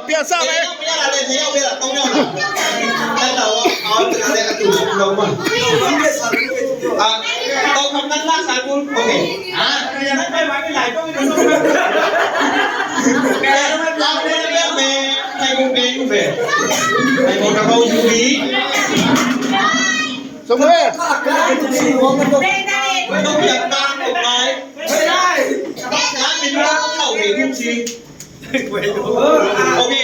ပြန်စမယ် မရလာလေမရောက်ပဲလား၃ယောက်လားအဲ့တော့အော်ဒါလည်းအတူလုံးမအာတော့ခမလာစာကူโอเคအာ ไม่ไหวไม่ไหลก็ไม่รู้ ကဲလာတယ်ပြမယ်ထိုင်ကုန်ပြန်ယူပဲထိုင်ကုန်တော့ယူပြီး စုံမဲ တော့ပြန်ကားတော့ไป ไม่ได้ ငါမင်းတို့တော့ဝေခုချီโอเค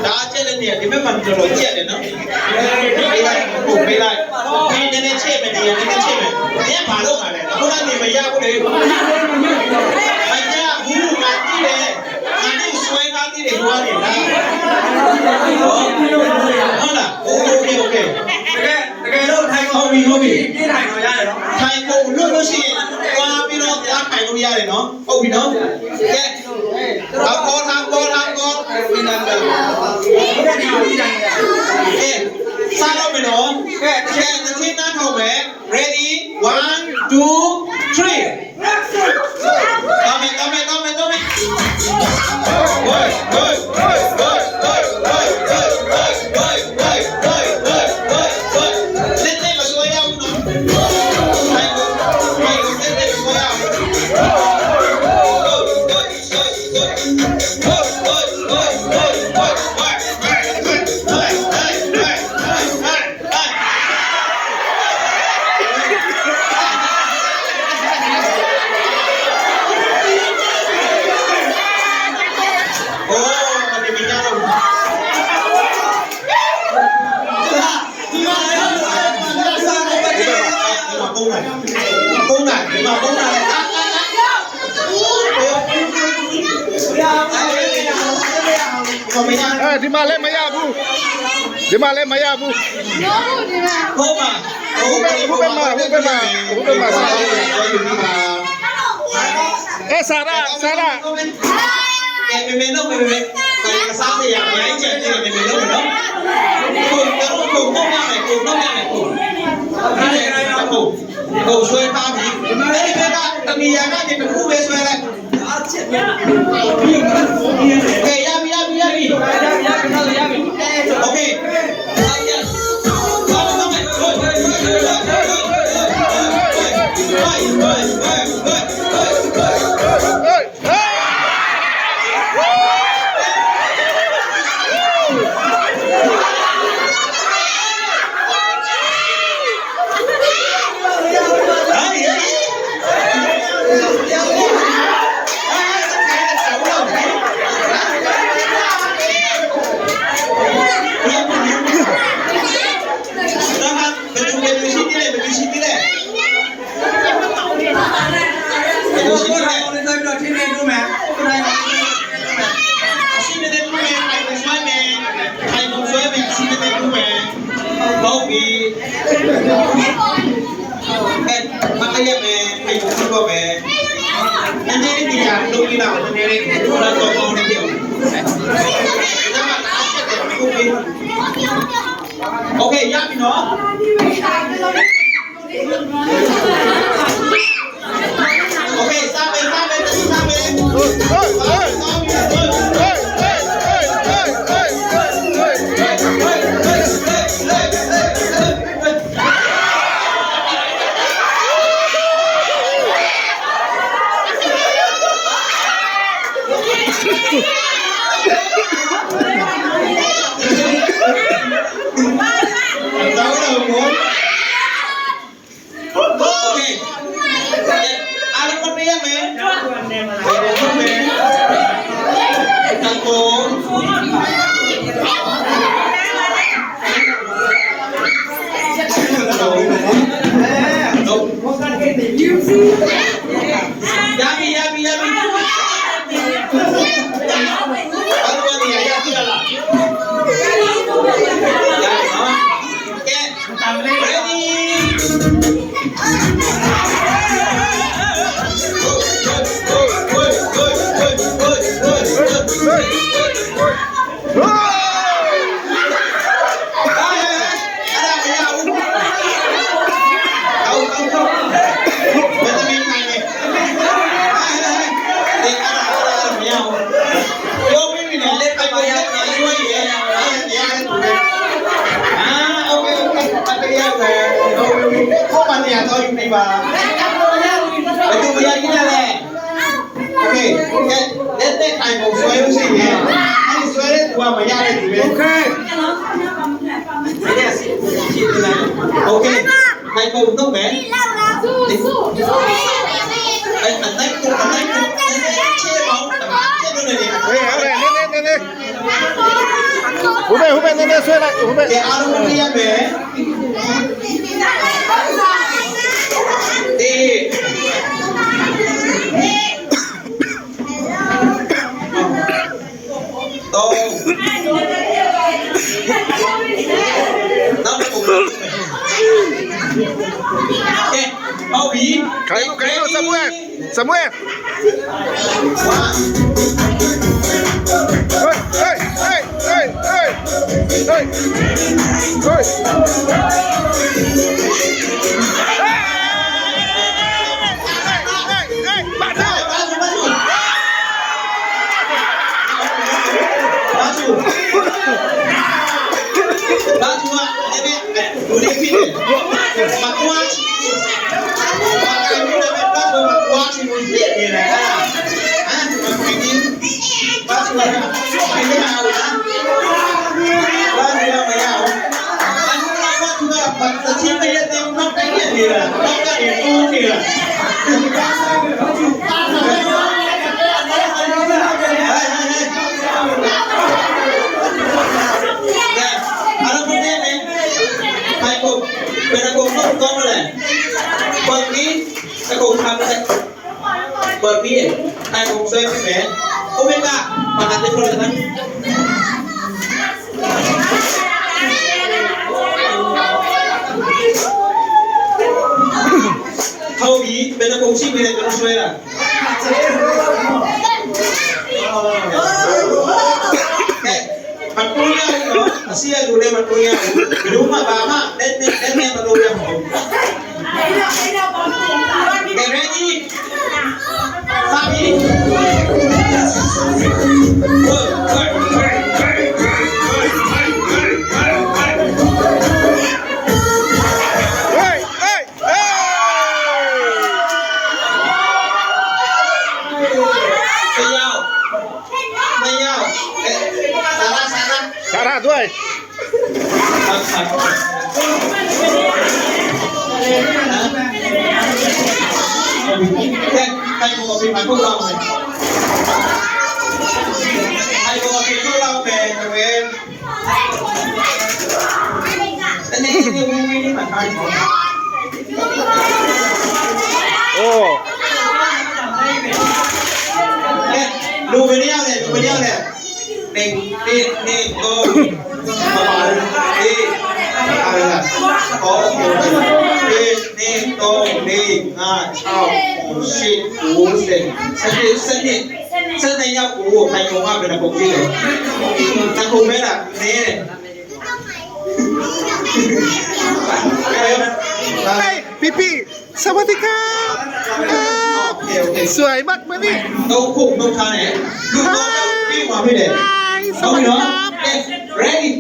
ဒါကျက်တဲ့နေရာဒီဘက်မှာတော်တော်ကျက်တယ်နော်ပေးလိုက်ကိုပေးလိုက်ဒီနည်းနည်းချဲ့မယ်ဒီနည်းနည်းချဲ့မယ်နင်ကဘာလုပ်မှာလဲခုနကနေမရဘူးလေမရဘူးငါကြည့်တယ်ငါတို့ဆွဲထားသေးတယ်ဟိုကနေလားဟုတ်လားโอเคโอเค တကယ်တကယ်လို့ထိုင် ဟုတ်ပြီဟုတ်ပြီ ပြေးထိုင်တော့ရတယ်နော် ထိုင်ကုန်လွတ်လို့ရှိရင်သွားပြီးတော့တရားထိုင်လို့ရတယ်နော်ဟုတ်ပြီနော်ကဲเอาကောทำကောทำကော ပြေးထိုင်ပြေးထိုင်ရ ကဲစားတော့မယ်နော်ကဲတစ်ချက်တစ်ချင်းနားထောင်မယ် ready 1 2 3တော်မယ်တော်မယ်တော်မယ်တော်မယ်ဟေးဟေးဟေးဟေးဟေးဟေးဟေးဟေးဟေးဟေးဟေးဟေးဟေးဟေးလက်နဲ့မဆွဲရဘူးနော်ထိုင်ကုန်ထိုင်ကုန်လက်နဲ့မဆွဲရဘူး โอ้มันจะมีหน้าลงဒီမှာပုံးနိုင်ပုံးနိုင်ဒီမှာပုံးနိုင်အာအာမရ အဲဒီမှာလည်းမရဘူးဒီမှာလည်းမရဘူး ဟုတ်ပါ ဟိုဘက်မှာဟိုဘက်မှာဟိုဘက်မှာအဲဆာရာဆာရာ ကဲမေမေလုံးမေမေကစားစရာအများကြီးကျန်နေတယ်မေမေလုံးနော်ခုတော့ခုတော့ရမယ်ခုတော့ရမယ်ခုအဲ့ဒါခုခုဆွဲထားပြီအဲ့ဒီဘက်ကတမီယာကနေတခုပဲဆွဲလိုက်ကဲရပြီရပြီရပြီ ရရရရပြီ โอเคအဲ့ရတော့တော့မယ်ဟိုဟိုဟိုဟိုဟိုဟိုဟိုဟို ဟေးဟေး ကိုကိုထိုင်ကုန်နေပြီးတော့ချင်းနေတူးမယ်ထိုင် ဟုတ်ပြီအဲမတရမယ်အိုက်ကိုတော့မယ်နည်းနည်းလေးတရားလုပ်ပြီးတော့နည်းနည်းလေးတော့တော့ကောင်းနေတယ်ဒါမှအားချက်တယ်ခုပြီโอเคရပြီနော်โอเคစားမယ်စားမယ်စားမယ် ဟေးဟေးဟေး စားမယ် ဟေးဟေးဟေးဟေးဟေးဟေးဟေး တော့တော့ကိုโอเคအားလုံးမရမယ်ဟုတ်မယ်တကောတော့ရပြီရပြီရပြီဘာလို့လဲ ဆွဲလို့ရှိရင်အဲ့ဒီဆွဲတဲ့သူကမရတဲ့သူပဲ Okay Okay ထိုင်ပုံတော့မယ်အဲ့အတိုင်းကိုအတိုင်းကိုချေပေါင်းတမချေလို့နေတယ် ဟေးဟုတ်တယ်နည်းနည်းနည်းနည်းဟိုဘက်ဟိုဘက်နည်းနည်းဆွဲလိုက်ဟိုဘက် ကဲအားလုံးပြရမယ်တေးတော့နောက်တစ်ခုကဲဟုတ်ပြီ ခိုင်လို့ခိုင်လို့စမွဲစမွဲ ဝါ ဟေးဟေးဟေးဟေးဟေးဟေးဟေးဘာတော့ ဘာလို့ဘာလို့ဘာလို့ဘာလို့အဲ့ဒါလူတွေဖြစ်တယ်မကွာချီဘာကလည်းဘာလို့မကွာချီလို့ရနေလဲဟာမကွာချီဘာလို့လဲမရဘူးလားဘာလို့မရဘူးအနုလာဘာသူကပတ်ချင်းမရတဲ့နောက်တိုင်းနေတာနောက်ကနေတိုးနေတာ အားလုံးနဲ့မယ်ထိုင်ကုန်ဘယ်ကုန်တော့ကောင်းမလဲပတ်ပြီးအကုန်ထားတယ်ပတ်ပြီးထိုင်ကုန်ဆွဲပြီးမယ်โอเคကပါတဲ့ခေါ်တယ်ဟုတ်ပြီဘယ်ကုန်ရှိပြီလဲကျွန်တော်ဆွဲတာကဲမတူရဘူးနော်အစီအလူလည်းမတူရဘူးဘယ်လိုမှဘာမှလက်နဲ့လက်နဲ့မလုပ်ရဘူး ကဲ ready စပြီ ဟေးဟေးဟေး မရောက်မရောက်အဲဆာလာဆာလာ ဆရာด้วย ဆက်ဆက်ကဲထိုင်ပေါ်ပြီးမထုတ်တော့မယ်ထိုင်ပေါ်ပြီးထုတ်တော့မယ်တကယ်တနေ့နေ့ဝင်းဝင်းလေးမှာထားတယ် โอ้ ကဲလူမင်းရောက်တယ်လူမင်းရောက်တယ်နေနေနေတော့ပါပါအေးအားလာဟောနေနေတော့နေငါ6 8 9 10 11 12 12ရောက်ကိုထိုင်ကုန်ကဘယ်နှပုံရှိလဲတခုမဲလားနေတယ် เฮ้ยพี่พี่สวัสดีครับครับสวยมากมานี่ တော့ခုနှုတ်ထားတယ်လူတော့ပြီးမှာဖြစ်တယ် สวัสดีครับ ready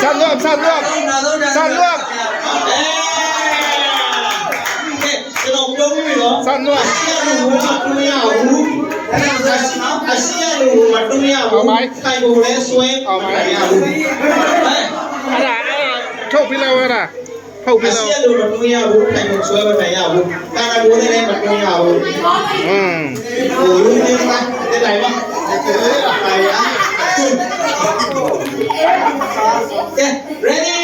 สันรวมสันรวมสันรวม ကဲကျွန်တော်ပြောပြီးပြီနော် สันรวม အရှိရလူမတူရဘူးအရှိရလူမတူရဘူးတိုင်ကိုလည်းဆွဲမရဘူးဟဲ့ อะไรอะไรထုတ်ပြီးလောက်ရတာထုတ် အ ပြီးလောက် ရှိရလူမတူရဘူးတိုင်ကိုဆွဲမရဘူးကာနာကိုလည်းမတူရဘူး อืม ဟိုလူနေတာတဲ့လိုက်ပါတဲ့လိုက်ပါကဲ ready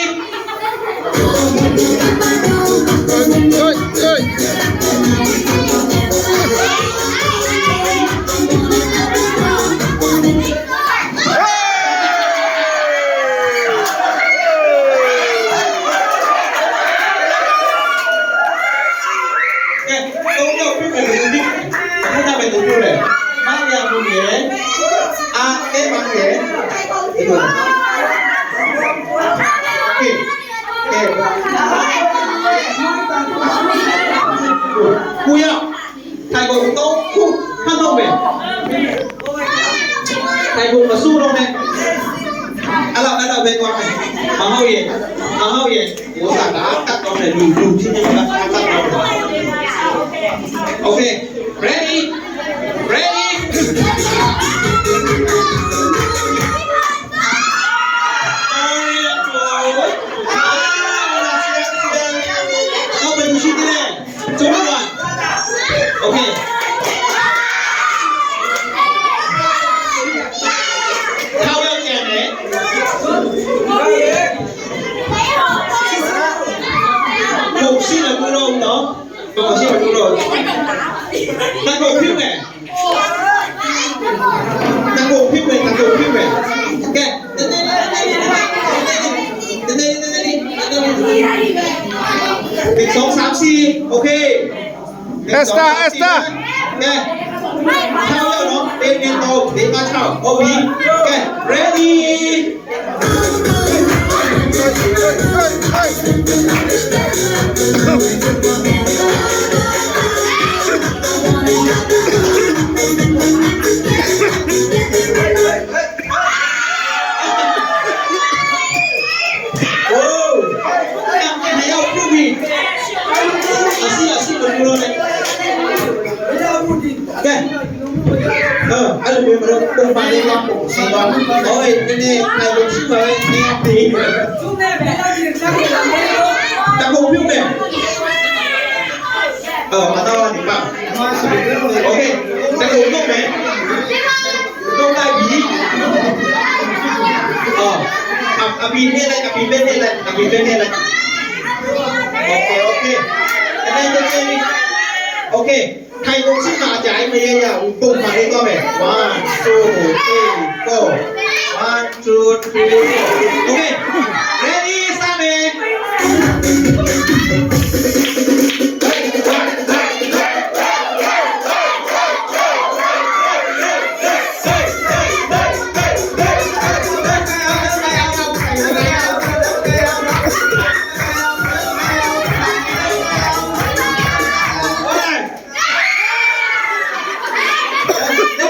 เอ้ยเอ้ยเฮ้ย ကဲတော့တော့ပြမယ်လူဒီခုနကပဲတူတူလေမရဘူးလေအာအဲမရဒီလိုကဲကဲကိုရထိုင်ကုန်တော့ခုဖတ်တော့မယ်ထိုင်ကုန်မဆူတော့နဲ့အဲ့တော့အဲ့တော့ပဲသွားမယ်မဟုတ်ရင်မဟုတ်ရင်ဘိုးစားကတတ်တော့မယ်လူလူချင်းချင်းကတတ်တော့မယ် Okay, ready? Ready? တကုတ်ပြုတ်မယ်တကုတ်ပြုတ်မယ်တကုတ်ပြုတ်မယ်ကဲနည်းနည်းနည်းနည်းနည်းနည်းနည်းနည်းနည်းနည်းနည်း1 2 3 4โอเค Esta, esta. ကဲ6ရောက်နော်1 2 3 4 5 6ဟုတ်ပြီကဲ ready ဟေးဟေး โอ้ไม่ရောက်ပြုတ်ပြီအစီအစီမလို့နဲ့ကဲเออအဲ့လိုမျိုးမလို့ပုံပါလေးတော့ပုံစီပါဟိုနည်းနည်းအဲ့လိုရှိပါပဲနေပြီ သူနဲ့ဘယ်တော့ဒီစက်ကိုလာမေးလို့ တကုတ်ပြုတ်မယ်เออมาတော့ဒီပါโอเคတကုတ်တော့မယ်တော့လိုက်ပြီအော်အပီနေလိုက်အပီပဲနေလိုက်အပီပဲနေလိုက် โอเคโอเคအဲ့ဒါတကယ်โอเคထိုင်ကုန်ရှိမှာအကြိုင်မရရဘူးပုံမှန်လေးတော့မယ်1 2 3 4 1 2 3 4 okay ready စမယ်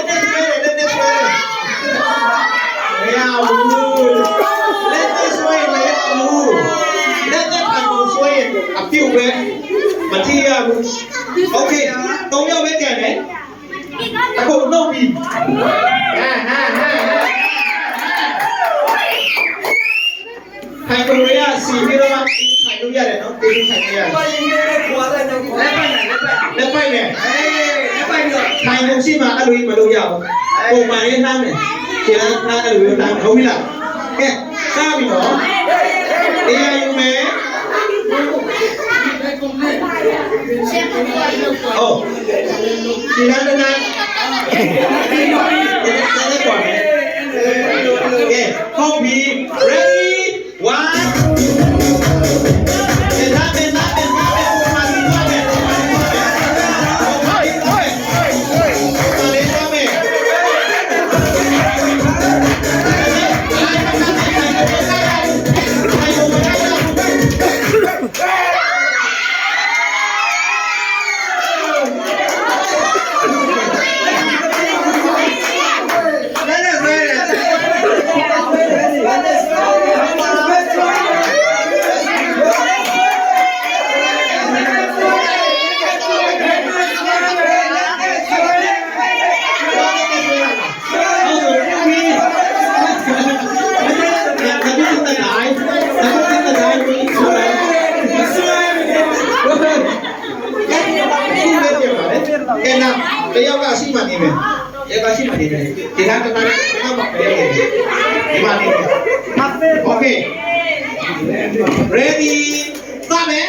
လက်နဲ့ဆွဲလက်နဲ့ဆွဲမရဘူးလက်နဲ့ဆွဲမရဘူးလက်နဲ့ထိုင်ကုန်ဆွဲရင်အပြုတ်ပဲမထီရဘူး okay ၃ယောက်ပဲကြံတယ်အခုနှုတ်ပြီဟာဟာဟာထိုင်ကုန်ရစီပြီးတော့ထိုင်လို့ရတယ်နော်တေးထိုင်လို့ရတယ် ဘာရင်နဲ့ခွာလိုက်တော့လက်ပိုက်နဲ့လက်ပိုက် လက်ပိုက်နဲ့ အေးလက်ပိုက်ပြီးတော့ ထိုင်ကုန်ရှိမှအဲ့လိုကြီးမလုပ်ရဘူးပုံမှန်လေးနှမ်းမယ်ခြေလမ်းနှမ်းအဲ့လိုမျိုးနှမ်းဟုတ်ပြီလားကဲစပြီနော်တရားယူမယ်ဟုတ်ခြေလမ်းတန်းတန်းတန်းကွာမယ်ကဲဟုတ်ပြီ ready 1ပြန်လာပြန်လာပြန်လာပုံမှန်လေးသွားမယ်ပုံမှန်လေးသွားမယ်ပုံမှန်လေးသွားမယ် ဟေးဟေး ပုံမှန်လေးသွားမယ် လက်နဲ့ဆွဲတယ်လက်နဲ့ဆွဲတယ်လက်နဲ့ဆွဲ ကဲနာတယောက်ကရှိမှနေမယ်တယောက်ကရှိမှနေမယ်ဒီကတနာတော့မပဲဒီမှာနေမယ်โอเค ready စမယ်